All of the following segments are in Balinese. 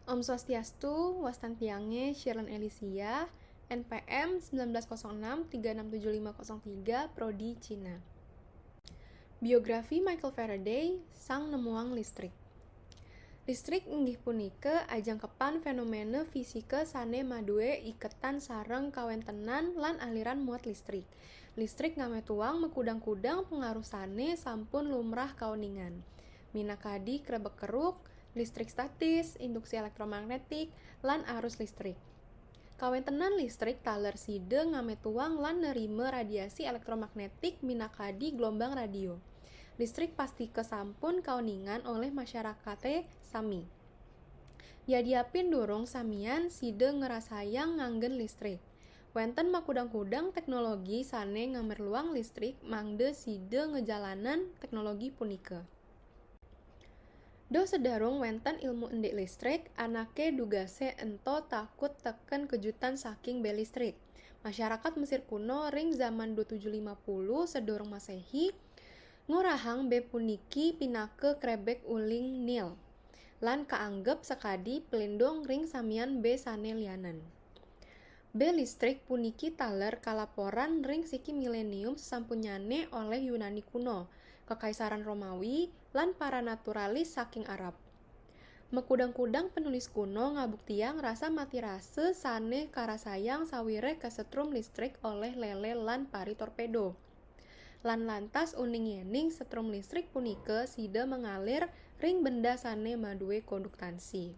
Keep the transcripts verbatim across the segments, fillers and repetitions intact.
Om Swastiastu, wastan tiangé Shirley Alicia, N P M sembilan belas kosong enam tiga enam tujuh lima kosong tiga, Prodi Cina. Biografi Michael Faraday, sang nemuang listrik. Listrik inggih punika ajangkepan fénoména fisika sané madué iketan sareng kawéntenan lan aliran muat listrik. Listrik ngamétuang makudang-kudang pangaruh sané sampun lumrah kauningan, minakadi krebek-keruk, listrik statis, induksi éléktromagnétik, lan arus listrik. Kawéntenan listrik taler sida ngamétuang lan nerima radiasi éléktromagnétik minakadi gelombang radio. Listrik pastika sampun kauningan olih masyarakaté sami. Yadiapin durung samian sida ngrasayang nganggen listrik. Wénten makudang-kudang téknologi sané ngamerluang listrik mangda sida ngejalanan téknologi punika. Duh sedarung wénten ilmu endik listrik, anaké dugasé ento takut teken kejutan saking bé listrik. Masyarakat Mesir kuno ring zaman dua tujuh lima puluh sedurung Maséhi ngorahang bé puniki pinaka krebek uling Nil, lan kaanggep sakadi pelindung ring samian bé sané lianan. Bé listrik puniki taler kalaporan ring siki milénium sesampunnyané olih Yunani kuno, Kakaisaran Romawi, lan para naturalis saking Arab. Makudang-kudang penulis kuno ngabuktiang rasa mati rasa sané karasayang sawiréh kasetrum listrik olih lélé lan pari torpedo. Lan lantas uning yéning setrum listrik punika sida mangalir ring benda sané madué konduktansi.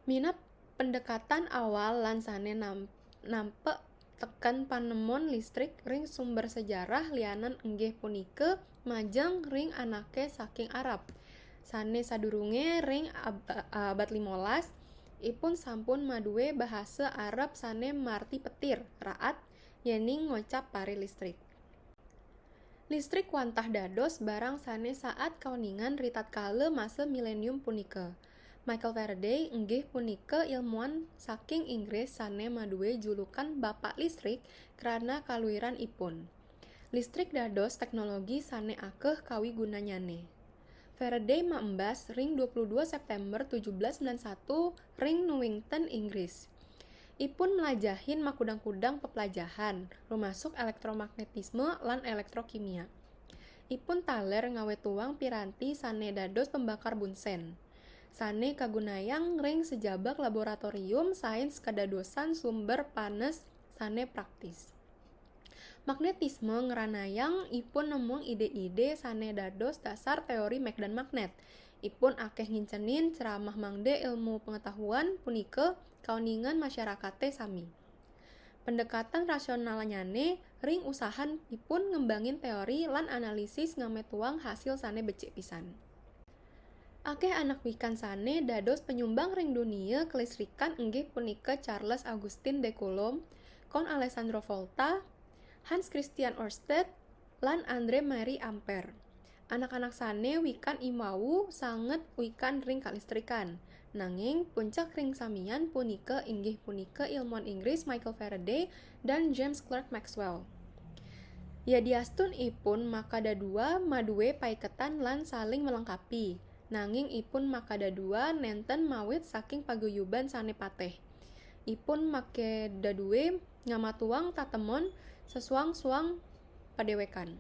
Minab pendekatan awal lan sané nam-, nampek teken panemon listrik ring sumber sejarah lianan inggih punika majeng ring anaké saking Arab. Sané sadurungé ring ab-, abad limolas, ipun sampun madué bahasa Arab sané marti petir, raat, yéning ngocap pari listrik. Listrik wantah dados barang sané saat kauningan ritatkala masa milénium punika. Michael Faraday inggih punika ilmuwan saking Inggris sané madué julukan Bapak Listrik krana kaluiran ipun. Listrik dados téknologi sané akeh kawigunannyané. Faraday maembas ring dua puluh dua Séptémber tujuh belas sembilan satu ring Newington, Inggris. Ipun mlajahin makudang-kudang peplajahan, rumasuk éléktromagnétisme lan éléktrokimia. Ipun taler ngawétuang piranti sané dados pembakar bunsen, sané kagunayang ring sejabak laboratorium sains kadadosan sumber panes sané praktis. Magnétisme ngranayang ipun nemuang ide-ide sané dados dasar téori magdan magnét. Ipun akéh ngincenin ceramah mangda ilmu pengetahuan punika kauningan masyarakaté sami. Pendekatan rasionalnyané ring usahan ipun ngembangin téori lan analisis ngamétuang hasil sané becik pisan. Akéh anak wikan sané dados penyumbang ring dunia kelistrikan inggih punika Charles Augustin de Coulomb, Count Alessandro Volta, Hans Christian Ørsted, lan André Marie Ampère. Anak-anak sané wikan iwau sanget wikan ring kalistrikan. Nanging puncak ring samian punika inggih punika ilmuwan Inggris Michael Faraday dan James Clerk Maxwell. Yadiastun ipun makadadua madué paiketan lan saling melengkapi, nanging ipun makadadua nénten mawit saking paguyuban sané pateh. Ipun makadadué ngamatuang tatemon sesuang-suang padéwékan.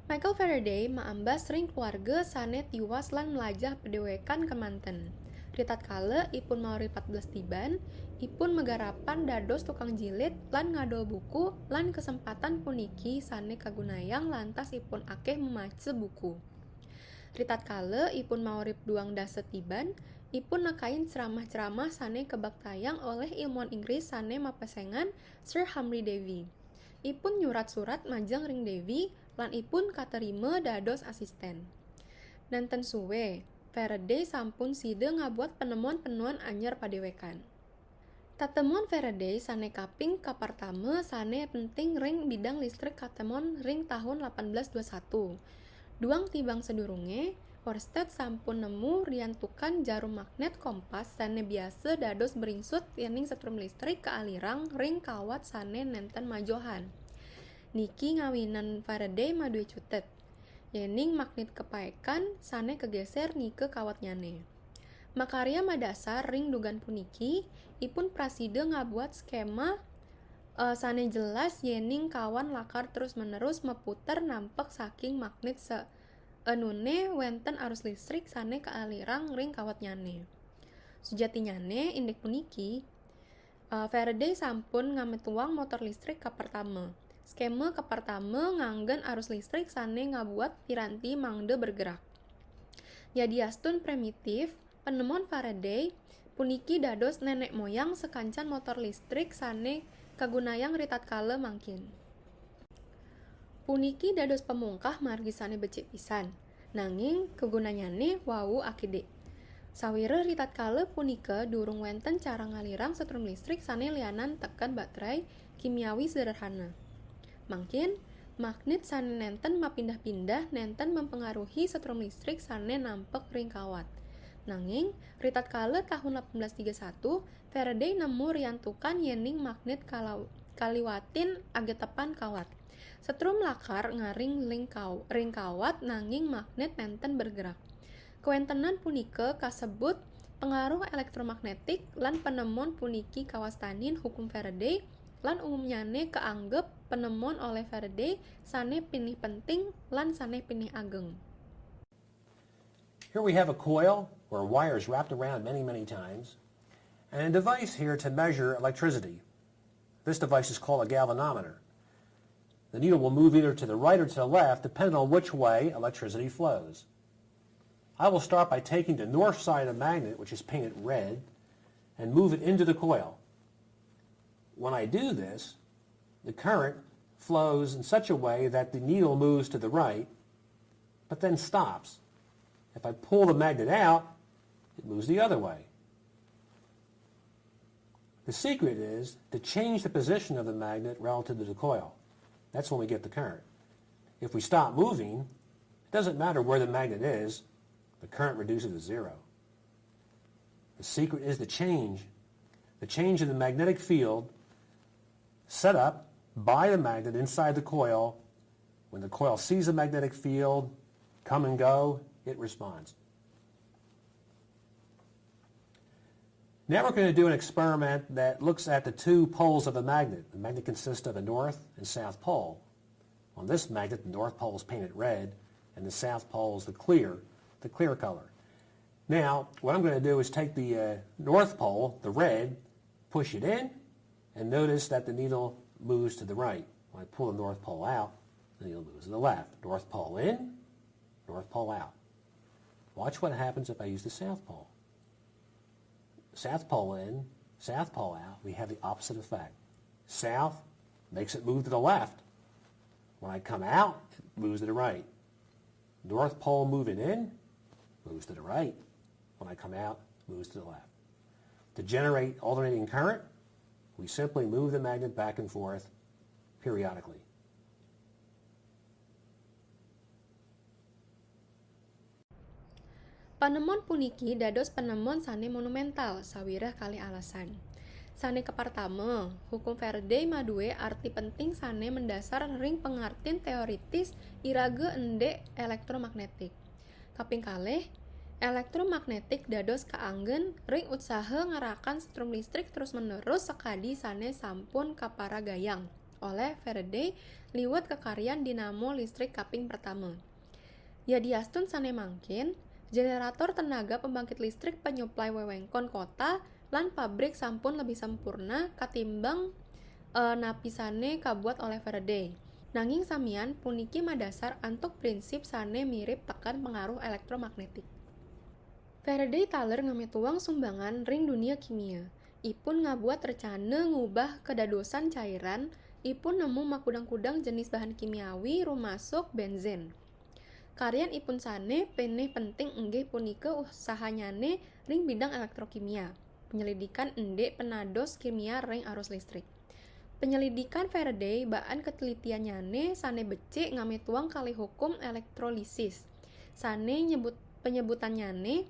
Michael Faraday maambas ring keluarga sané tiwas lan mlajah padéwékan kemanten. Ritatkala ipun maurip patbelas tiban, ipun magarapan dados tukang jilid lan ngadol buku, lan kesempatan puniki sané kagunayang lantas ipun akéh mamaca buku. Ritatkala ipun maurip duang dasa tiban, ipun nekain ceramah-ceramah sané kabaktayang olih ilmuwan Inggris sané mapesengan Sir Humphry Davy. Ipun nyurat surat majeng ring Davy, lan ipun katerima dados asisten. Nénten suwé, Faraday sampun sida ngabuat penemuan-penemuan anyar padéwékan. Tatemon Faraday sané kaping kapertama sané penting ring bidang listrik katemon ring tahun lapan belas dua satu. Duang tiban sadurungé, Ørsted sampun nemu riantukan jarum magnét kompas sané biasa dados bringsut yéning setrum listrik kaalirang ring kawat sané nénten majohan. Niki ngawinan Faraday madué cutet, yéning magnét kapaékan sané kagésér nika kawatnyané. Makarya madasar ring dugan puniki, ipun prasida ngabuat skema, eh, sane jelas yening kawan lakar terus-menerus maputer nampek saking magnet saenune wenten arus listrik sane kaalirang ring kawatnyane. Sujatinyane, indik puniki, eh, Faraday sampun ngametuang motor listrik kapertama. Skema kapertama nganggen arus listrik sane ngabuat piranti mangda bergerak. Yadiastun primitif, panemon Faraday puniki dados nenek moyang sakancan motor listrik sane kagunayang ritatkala mangkin. Puniki dados pamungkah margi sane becik pisan, nanging kagunanyane wau akidik. Sawira ritatkala punika durung wenten cara ngalirang setrum listrik sane lianan teken baterai kimiawi sederhana. Mangkin, magnet sane nenten mapindah-pindah nenten mempengaruhi setrum listrik sane nampek ring kawat. Nanging, ritatkala tahun delapan belas tiga satu, Faraday nemu riantukan yening magnet kalaw-, kaliwatin agetepan kawat. Setrum lakar ngaring ling kaw-, ring kawat nanging magnet nenten bergerak. Kawentenan punika kasebut pengaruh elektromagnetik lan panemon puniki kawastanin hukum Faraday lan umumnyane kaanggep panemon oleh Faraday sane pinih penting lan sane pinih ageng. Here we have a coil where wire is wrapped around many, many times, and a device here to measure electricity. This device is called a galvanometer. The needle will move either to the right or to the left, depending on which way electricity flows. I will start by taking the north side of the magnet, which is painted red, and move it into the coil. When I do this, the current flows in such a way that the needle moves to the right, but then stops. If I pull the magnet out, it moves the other way. The secret is to change the position of the magnet relative to the coil. That's when we get the current. If we stop moving, it doesn't matter where the magnet is, the current reduces to zero. The secret is the change, the change in the magnetic field set up by the magnet inside the coil. When the coil sees the magnetic field come and go, it responds. Now we're going to do an experiment that looks at the two poles of a magnet. The magnet consists of a north and south pole. On this magnet, the north pole is painted red, and the south pole is the clear, the clear color. Now, what I'm going to do is take the uh, north pole, the red, push it in, and notice that the needle moves to the right. When I pull the north pole out, the needle moves to the left. North pole in, north pole out. Watch what happens if I use the south pole. South pole in, south pole out, we have the opposite effect. South makes it move to the left. When I come out, it moves to the right. North pole moving in, moves to the right. When I come out, it moves to the left. To generate alternating current, we simply move the magnet back and forth periodically. Panemon puniki dados panemon sane monumental sawireh kalih alasan. Sane kapertama, hukum Faraday madue arti penting sane mendasar ring pangartin teoritis iraga endik elektromagnetik. Kaping kalih, elektromagnetik dados kaanggen ring utsaha ngerakan setrum listrik terus-menerus sakadi sane sampun kaparagayang oleh Faraday liwat kakaryan dinamo listrik kaping pertama. Yadiastun sane mangkin, generator tenaga pembangkit listrik penyuplai wewengkon kota lan pabrik sampun lebih sempurna katimbang eh, napi sane kabuat oleh Faraday. Nanging samian puniki madasar antuk prinsip sane mirip teken pengaruh elektromagnetik. Faraday taler ngametuang sumbangan ring dunia kimia. Ipun ngabuat recana ngubah kedadosan cairan, ipun nemu makudang-kudang jenis bahan kimiawi rumasuk benzen. Karyan ipun sane peneh penting inggih punika usahanyane ring bidang elektrokimia, penyelidikan endik penados kimia ring arus listrik. Penyelidikan Faraday baan ketelitiannyane sane becik ngametuang kalih hukum elektrolisis, sane nyebut penyebutannyane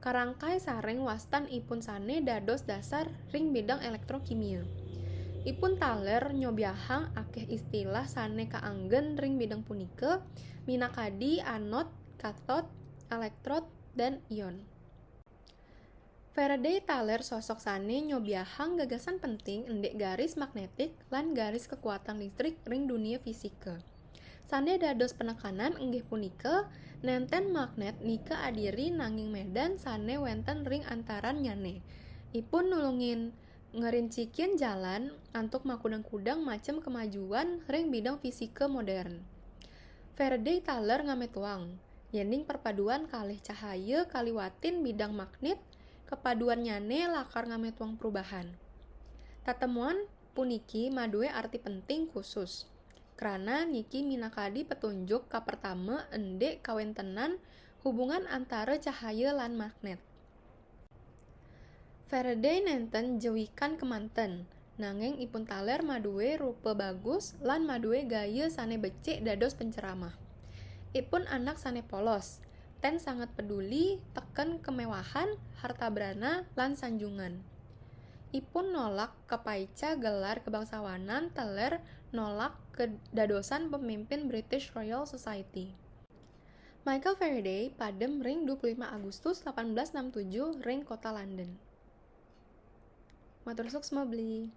karangkai sareng wastan ipun sane dados dasar ring bidang elektrokimia. Ipun taler nyobiahang akeh istilah sane kaanggen ring bidang punika, minakadi anod, katod, elektrod, dan ion. Faraday taler sosok sane nyobiahang gagasan penting endik garis magnetik lan garis kekuatan listrik ring dunia fisika. Sane dados penekanan inggih punika nenten magnet nika adiri nanging medan sane wenten ring antaran nyane. Ipun nulungin ngerincikin jalan antuk makudang-kudang macem kemajuan ring bidang fisika modern. Faraday taler ngametuang, yening perpaduan kalih cahaya kaliwatin bidang magnet, kepaduannyane lakar ngametuang perubahan. Tetemuan puniki madue arti penting khusus. Krana niki minakadi petunjuk kapertama endik kawentenan hubungan antara cahaya lan magnet. Faraday nenten jewikan kemanten, nanging ipun taler madue rupa bagus lan madue gaya sane becik dados penceramah. Ipun anak sane polos, ten sanget peduli teken kemewahan, harta brana, lan sanjungan. Ipun nolak kapaica gelar kebangsawanan teler nolak kedadosan pemimpin British Royal Society. Michael Faraday padem ring dua puluh lima Agustus delapan belas enam tujuh ring kota London. Matur suksma beli.